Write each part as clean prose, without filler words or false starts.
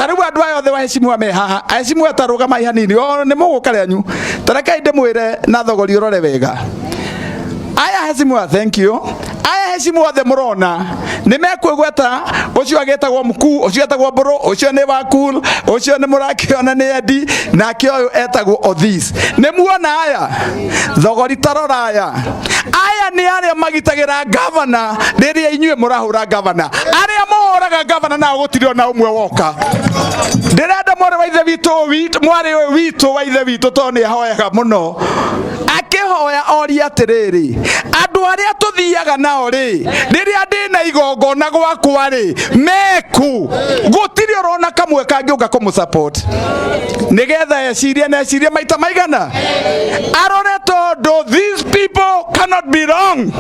Ta rĩu andũ aya othe waheshimiwa me haha, aheshimiwa, ta rũgamai hanini, o nĩ mũgũka rĩanyu. Ta rekei ndĩmwĩre na thogori ũrore wega. Aya heshimiwa, thank you. Aya heshimiwa othe mũrona nĩ mekwĩgweta, ũcio agĩtagwo mkuu, ũcio etagwo mbũrũ, ũcio nĩ wakul, ũcio nĩ mũrakĩona nĩ endi, nake ũyũ etagwo Othis. Nĩ muona aya thogori, tarora aya. Aya nĩ arĩa magitagĩra gavana rĩrĩa inyuĩ mũrahũra gavana. Arĩa mũhũraga gavana nao gũtirĩ ona ũmwe woka. Ndĩrenda mwarĩ wa ithe witũ mwarĩ ũyũ witũ wa ithe witũ, tondũ nĩ ahoyaga mũno, akĩhoya oria atĩrĩrĩ, andũ arĩa tũthiaga nao rĩ, rĩrĩa ndĩna igongona gwakwa rĩ, meku? Gũtirĩ ũrona kamwe kangĩũka kũmũ support nĩgetha ecirie na ecirie maita maigana arore, tondũ these people cannot be wrong.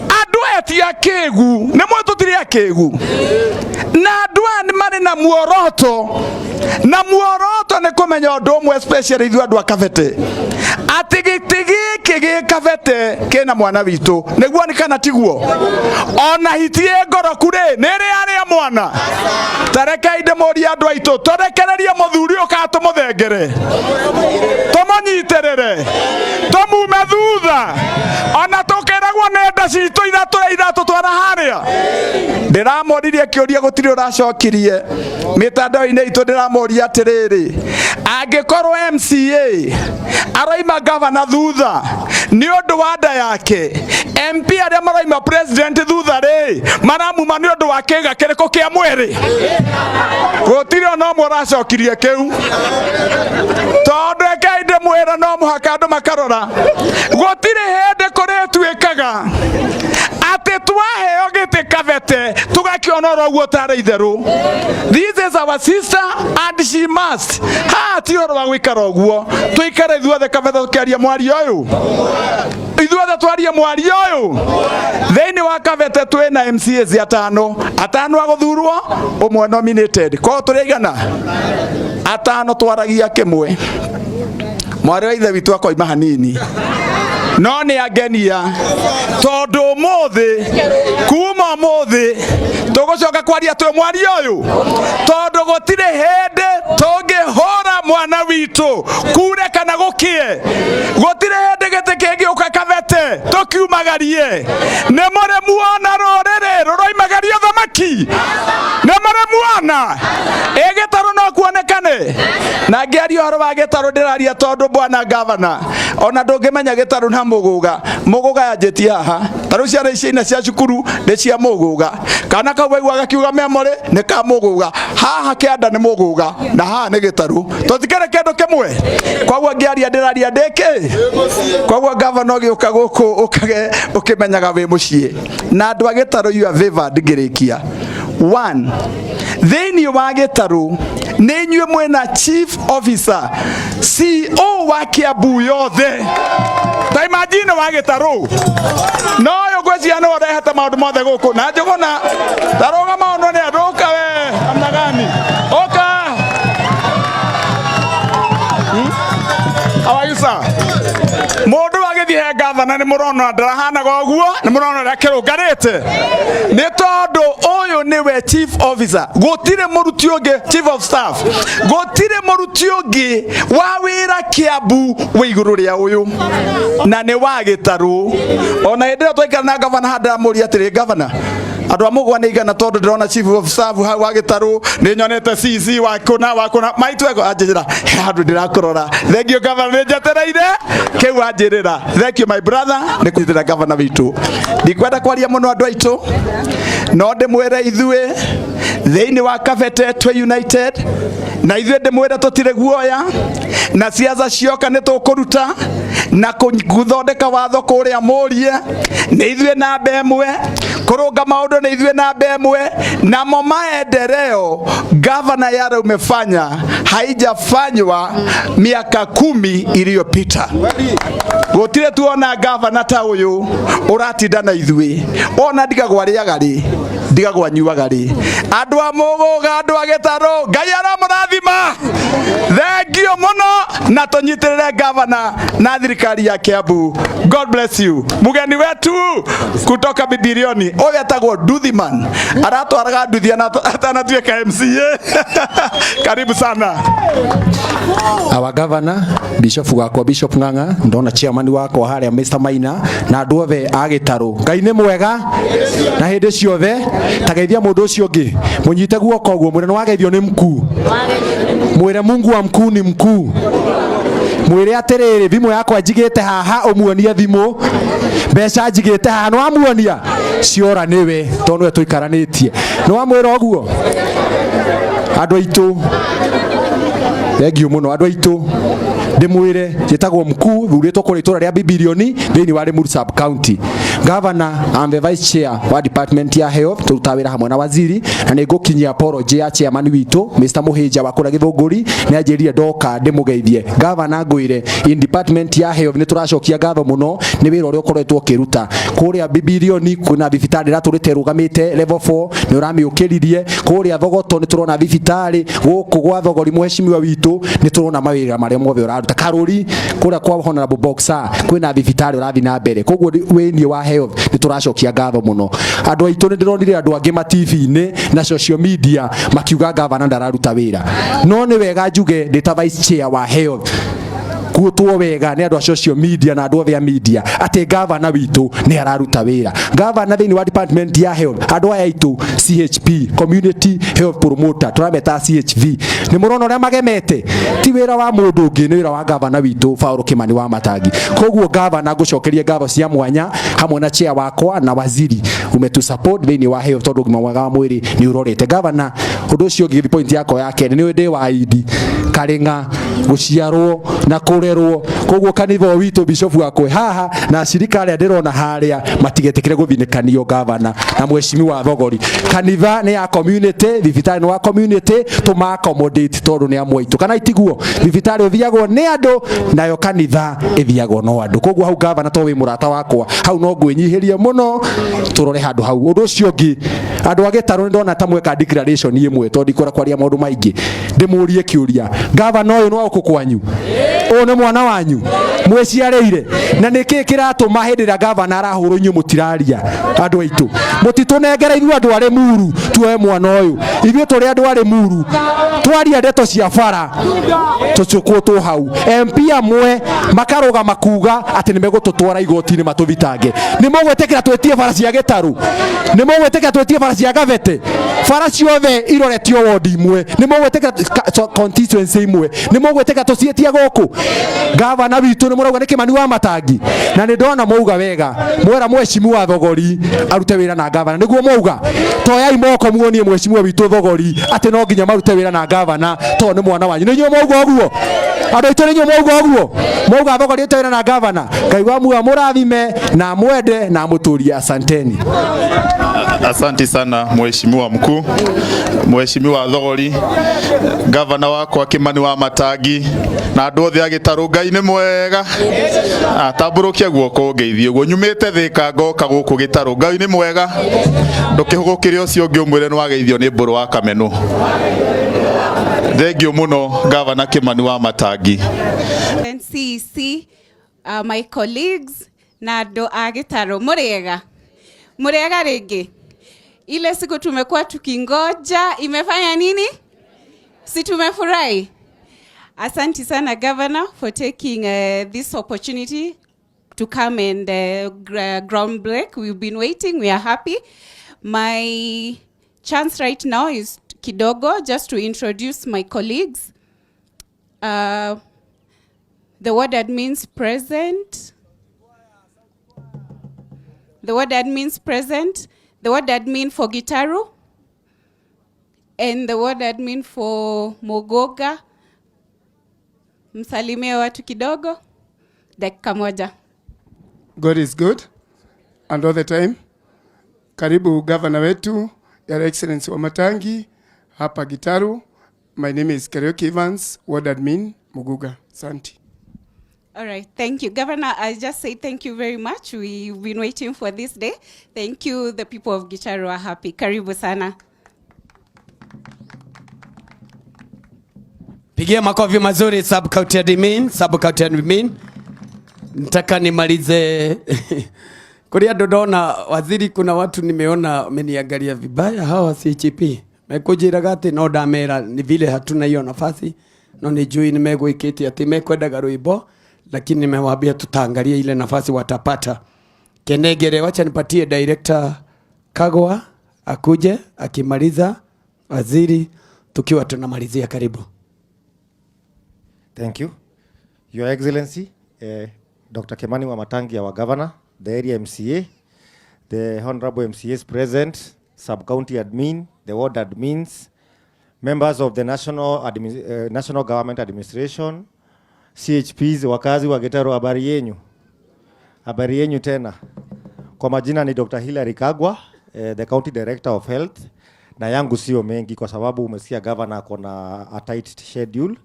Andũ aya ti akĩgu, nĩ mwe tũtirĩ akĩgu, na andũ aya nĩ marĩ na muoroto, na muoroto nĩ kũmenya ũndũ ũmwe, especially ithuĩ andũ a Kabete, atĩ gĩtĩ gĩkĩ gĩ Kabete kĩna mwana witũ. Nĩguo nĩ kana tiguo? Ona hiti ĩ ngoroku rĩ, nĩ ĩrĩ arĩa mwana. Tarekei ndĩmũrie andũ aitũ, tũrekererie mũthuri ũyũ kana tũmũthengere, tũmũnyitĩrĩre, tũmume thutha, ona tũkĩragwo nenda citũ ithatũ iratũtwara harĩa? Ndĩramoririe kĩũria, gũtirĩ ũracokirie mĩtandao-inĩ itũ. Ndĩramũria atĩrĩrĩ, angĩkorwo MCA aroima gavana thutha nĩ ũndũ wa nda yake, MP arĩa maroima president thutha rĩ, maramuma nĩ ũndũ wa kĩga kĩrĩkũ kĩa mwĩrĩ? Gũtirĩ ona ũmwe ũracokirie kĩu, tondũ rekei ndĩmwĩre, no mũhaka andũ makarora. Gũtirĩ hĩndĩ kũrĩtuĩkaga atĩ twaheo gĩtĩ Kabete tũgakĩona oro ũguo tarĩ itherũ. This is our sister and she must haha ti ũhoro wa gũikara ũguo. Tũikare ithuothe Kabete tũkĩaria mwario ũyũ, ithuothe twarie mwario ũyũ. Thĩinĩ wa Kabete twĩna MCAs atano, atano a gũthurwo, ũmwe nominated, koguo tũrĩ aigana? Atano twaragia kĩmwe. Mwarĩ wa ithe witũ akoima hanini, no nĩ angenia, tondũ ũmũthĩ, kuma ũmũthĩ, tũgũcoka kwaria twĩ mwario ũyũ, tondũ gũtirĩ hĩndĩ tũngĩhũra mwana witũ kure kana gũkĩe. Gũtirĩ hĩndĩ gĩtĩ kĩngĩũka Kabete tũkiumagarie. Nĩ mũrĩ muona rũrĩrĩ rũroimagario thamaki? Nĩ mũrĩ muona ĩ gĩtarũ no kuonekane? Na ngĩaria ũhoro wa gĩtarũ, ndĩraria tondũ bwana gavana, ona ndũngĩmenya gĩtarũ na mũgũga. Mũgũga yanjĩtie haha. Ta rĩu ciana ici ina cia cukuru nĩ cia mũgũga. Kana kau waigua gakiuga memory nĩ ka mũgũga. Haha kĩanda nĩ mũgũga na haha nĩ gĩtarũ, tũtikĩrĩ kĩndũ kĩmwe. Koguo ngĩaria ndĩraria ndĩkĩ. Koguo gavana, ũgĩũka gũkũ ũkage ũkĩmenyaga wĩ mũciĩ na andũ a gĩtarũ. You are favored. Ngĩrĩkia, one, thĩinĩ wa gĩtarũ nĩ inyuĩ mwĩna chief officer, CO wa Kiambu yothe. Ta imagine wa gĩtarũ no ũyũ ngwĩciria nĩwe ũrehete maũndũ mothe gũkũ na Njũgũna. Tarũgama ũno nĩ andũ. Ũka we, namna gani? Ũka. How are you, sir? Mũndũ agĩthiĩ he gavana nĩ mũrona ndarahanaga ũguo, nĩ mũrona ũrĩa kĩrũngarĩte, nĩ tondũ ũyũ nĩwe chief officer. Gũtirĩ mũruti ũngĩ, chief of staff, gũtirĩ mũruti ũngĩ wa wĩra Kiambu wĩ igũrũ rĩa ũyũ, na nĩ wa gĩtarũ. Ona hĩndĩ ĩyo twaikara na gavana haha, ndĩramũria atĩrĩ, "Gavana, andũ a mũgwa nĩ igana?" Tondũ ndĩrona chief of staff hau wa gĩtarũ, nĩ nyonete CC wa kũna wa kũna maitu ego anjĩra he handũ ndĩrakũrora. Thank you, gavana, nĩ njetereire kĩu anjĩrĩra. Thank you, my brother, nĩ kũnyitĩra gavana witũ. Ndikwenda kwaria mũno, andũ aitũ, no ndĩmwĩre ithuĩ thĩinĩ wa Kabete twĩ united, na ithuĩ ndĩmwĩre tũtirĩ guoya, na ciaca cioka nĩ tũkũruta na gũthondeka watho kũrĩa mũrie nĩ ithuĩ namba ĩmwe, kũrũnga maũndũ nĩ ithuĩ namba ĩmwe. Namo maendeleo gavana yale umefanya haijafanywa miaka 10 iliyopita. Gũtirĩ tuona gavana ta ũyũ ũratinda na ithuĩ. Ona ndigagwo arĩaga rĩ, ndigagwo anyuaga rĩ. Andũ a mũgũga, andũ a gĩtarũ, Ngai aramũrathima. Thank you. Thengiũ mũno na tũnyitĩrĩre gavana na thirikari ya Kiambu. God bless you. Mugeni wetu kutoka Bibirioni ũyũ etagwo Nduthiman, aratwaraga nduthi atanatuĩka MCA. Karibu sana. Our governor, Bishop wakwa, Bishop Ng'ang'a, ndona chairman wakwa haria Mr Maina na andu othe a Gitaru. Ngai nĩ mwega na hĩndĩ ciothe. Tageithia mũndũ ũcio ũngĩ, mũnyite guoko ũguo, mwĩre nĩ wageithio nĩ mkuu, mwĩre Mungu wa mkuu ni mkuu, mwĩre atĩrĩrĩ, thimũ yakwa njigĩte haha, ũmuonie thimũ, mbeca njigĩte haha, nĩ wamuonia ciora nĩwe tondũ nĩwe tũikaranĩtie, nĩ wamwĩra ũguo. Andũ aitũ, thengiũ mũno andũ aitũ, ndĩmwĩre njĩtagwo mkuu, thurĩtwo kũrĩa itũra rĩa Bibirioni thĩinĩ wa Limuru sub county. Governor, I'm the vice chair wa department ya health, tũrutaga wĩra hamwe na waziri, na nĩ ngũkinyia apology ya chairman witũ Mr Mũhĩnja wa kũrĩa Gĩthũngũri, nĩ anjĩrire ndoka ndĩmũgeithie. Governor, ngwĩre in department ya health nĩ tũracokia ngatho mũno nĩ wĩra ũrĩa ũkoretwo ũkĩruta kũrĩa Bibirioni. Kwĩna thibitarĩ ĩratũrĩte ĩrũgamĩte level 4, nĩ ũramĩũkĩririe. Kũrĩa Thogoto nĩ tũrona thibitarĩ, gũkũ gwa Thogori mheshimiwa witũ nĩ tũrona mawĩra marĩa mothe ũraruta. Karũri kũrĩa kwa Honorable Boxer kwĩna thibitarĩ ũrathiĩ na mbere. Koguo wĩniĩ wa health nĩ tũracokia ngatho mũno. Andũ aitũ, nĩ ndĩronire andũ angĩ ma TV-inĩ na social media makiuga gavana ndararuta wĩra, no nĩ wega njuge ndĩ ta vice chair wa health, kuotwo wega nĩ andũ a social media na andũ othe a media atĩ gavana witũ nĩ araruta wĩra. Gavana, thĩinĩ wa department ya health, andũ aya aitũ CHP, community health promoter, tũrameta CHV, nĩ mũrona ũrĩa magemete, ti wĩra wa mũndũ ũngĩ, nĩ wĩra wa gavana witũ Paul Kimani wa Matangi. Koguo gavana, ngũcokerie ngatho cia mwanya hamwe na chair wakwa na waziri, umetu support thĩinĩ wa health tondũ ũgima mwega wa mwĩrĩ nĩ ũrorete. Gavana, ũndũ ũcio ũngĩ, point yakwa ya kerĩ, nĩ ndĩ wa idi Karĩng'a gũciarwo na kũrerwo, koguo kanitha ũyũ witũ, bishop wakwe haha na acirika arĩa ndĩrona harĩa matigetĩkĩre gũthinĩkanio. Gavana na mheshimiwa Thogori, kanitha nĩ ya community, thibitarĩ nĩ wa community, tũma accommodate tondũ nĩ amwe aitũ, kana itiguo? Thibitarĩ ũthiagwo nĩ andũ, nayo kanitha ĩthiagwo no andũ. Koguo hau gavana, to wĩ mũrata wakwa, hau no ngwĩnyihĩrie mũno tũrore handũ hau. Ũndũ ũcio ũngĩ, andũ a Gĩtarũ, nĩ ndona ta mweka declaration ĩmwe, tondũ ndikwenda kwaria maũndũ maingĩ, ndĩmũrie kĩũria: gavana ũyũ nĩ wa gũkũ kwanyu? Ũyũ nĩ mwana wanyu mwĩciarĩire? Na nĩ kĩĩ kĩratũma hĩndĩ ĩrĩa gavana arahũrwo inyuĩ mũtiraria? Andũ aitũ, mũtitũnengere ithuĩ andũ arĩ muru tuoe mwana ũyũ. Ithuĩ tũrĩ andũ arĩ muru, twaria ndeto cia bara tũcukwo tũ hau. MP amwe makarũgama kuga atĩ nĩ megũtũtwara igoti-inĩ matũthitange. Nĩ mũgwĩtĩkĩra twĩtie bara cia Gĩtarũ? Nĩ mũgwĩtĩkĩra twĩtie bara cia Gavete? Bara ciothe iroretio wodi imwe, nĩ mũgwĩtĩkĩra constituency imwe? Nĩ mũgwĩtĩkĩra tũciĩtie gũkũ? Gavana witũ nĩ mũrauga nĩ Kĩmani wa Matangi, na nĩ ndona mwauga wega, mwera mheshimiwa Thogori arute wĩra na gavana. Nĩguo mwauga, toyai moko muonie mheshimiwa witũ Thogori atĩ no nginya marute wĩra na gavana tondũ nĩ mwana wanyu. Nĩ inyuĩ mwauga ũguo, andũ aitũ? Nĩ inyuĩ mwauga ũguo? Mwauga Thogori arute wĩra na gavana. Ngai wa muoyo amũrathime na amwende na amũtũrie. Asanteni. Asanti sana mheshimiwa mkuu, mheshimiwa Thogori, gavana wakwa Kimani wa Matangi na andũ othe a Gĩtarũ. Ngai nĩ mwega. Tambũrũkia guoko ngeithie ũguo, nyumĩte Thĩka ngoka gũkũ Gĩtarũ. Ngai nĩ mwega. Ndũkĩhũgũkĩre ũcio ũngĩ ũmwĩre nĩ wageithio nĩ mbũrũ wa Kamenũ. Thengiũ mũno, gavana Kimani wa Matangi. NCC, my colleagues na andũ a Gĩtarũ, mũrĩega, mũrĩega rĩngĩ. Ile siku tumekuwa tukingoja imefanya nini? Si tumefurahi? Asante sana, Governor, for taking this opportunity to come and ground break. We've been waiting, we are happy. My chance right now is kidogo just to introduce my colleagues. The ward admins present. The ward admins present. The ward admin for Gitaru. And the ward admin for Mogoga. Msalimie watu kidogo. Dakika moja. God is good and all the time. Karibu governor wetu, Your Excellency Wamatangi, hapa Gitaru. My name is Kariuki Evans, ward admin, Muguga. Asante. All right, thank you. Governor, I just say thank you very much. We've been waiting for this day. Thank you. The people of Gitaru are happy. Karibu sana. Pigia makofi mazuri sub county admin, sub county admin. Nataka nimalize kuri andu ndona waziri, kuna watu nimeona wameniangalia vibaya, hawa CHP mekujiraga ati no ndamera ni vile hatuna hiyo nafasi, no nijui nimegwikite ati mekwendaga rwimbo, lakini nimewaambia tutaangalia ile nafasi watapata. Kenegere, wacha nipatie director Kagwa akuje akimaliza waziri, tukiwa tunamalizia. Karibu. Thank you. Your Excellency, Dr. Kimani Wamatangi, our governor, the area MCA, the honorable MCAs present, sub-county admin, the ward admins, members of the National Government Administration, CHPs, wakazi wa Gitaru, habari yenyu? Habari yenyu tena. Kwa majina ni Dr. Hilary Kagwa, the County Director of Health, na yangu sio mengi kwa sababu umesikia governor ako na a tight schedule,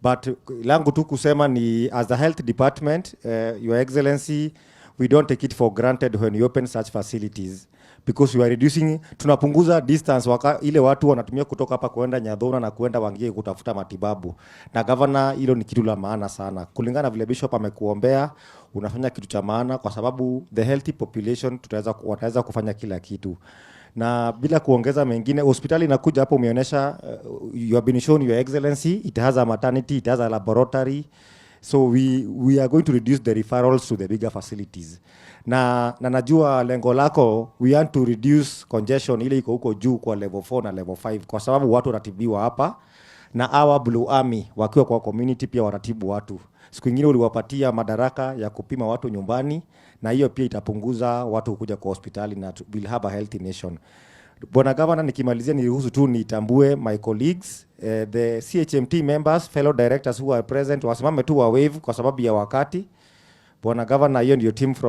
but langu tu kusema ni as a health department, Your Excellency, we don't take it for granted when we open such facilities because we are reducing, tunapunguza distance ile watu wanatumia kutoka hapa kuenda Nyathuna na kuenda Wangige kutafuta matibabu. Na governor, hilo ni kitu la maana sana. Kulingana vile bishop amekuombea, unafanya kitu cha maana kwa sababu the healthy population wataweza kufanya kila kitu. Na bila kuongeza mengine, hospitali inakuja hapo, umeonyesha, you have been shown, Your Excellency, it has a maternity, it has a laboratory. So we are going to reduce the referrals to the bigger facilities. Na najua lengo lako, we want to reduce congestion ile iko huko juu kwa level 4 na level 5 kwa sababu watu wanatibiwa hapa na our Blue Army wakiwa kwa community pia wanatibu watu. Siku ingine uliwapatia madaraka ya kupima watu nyumbani, na hiyo pia itapunguza watu kuja kwa hospitali na we'll have a healthy nation. Bwana Governor, nikimalizia niruhusu tu nitambue my colleagues, the CHMT members, fellow directors who are present, wasimame tu wa wave kwa sababu ya wakati. Bwana Governor, hiyo ndio team from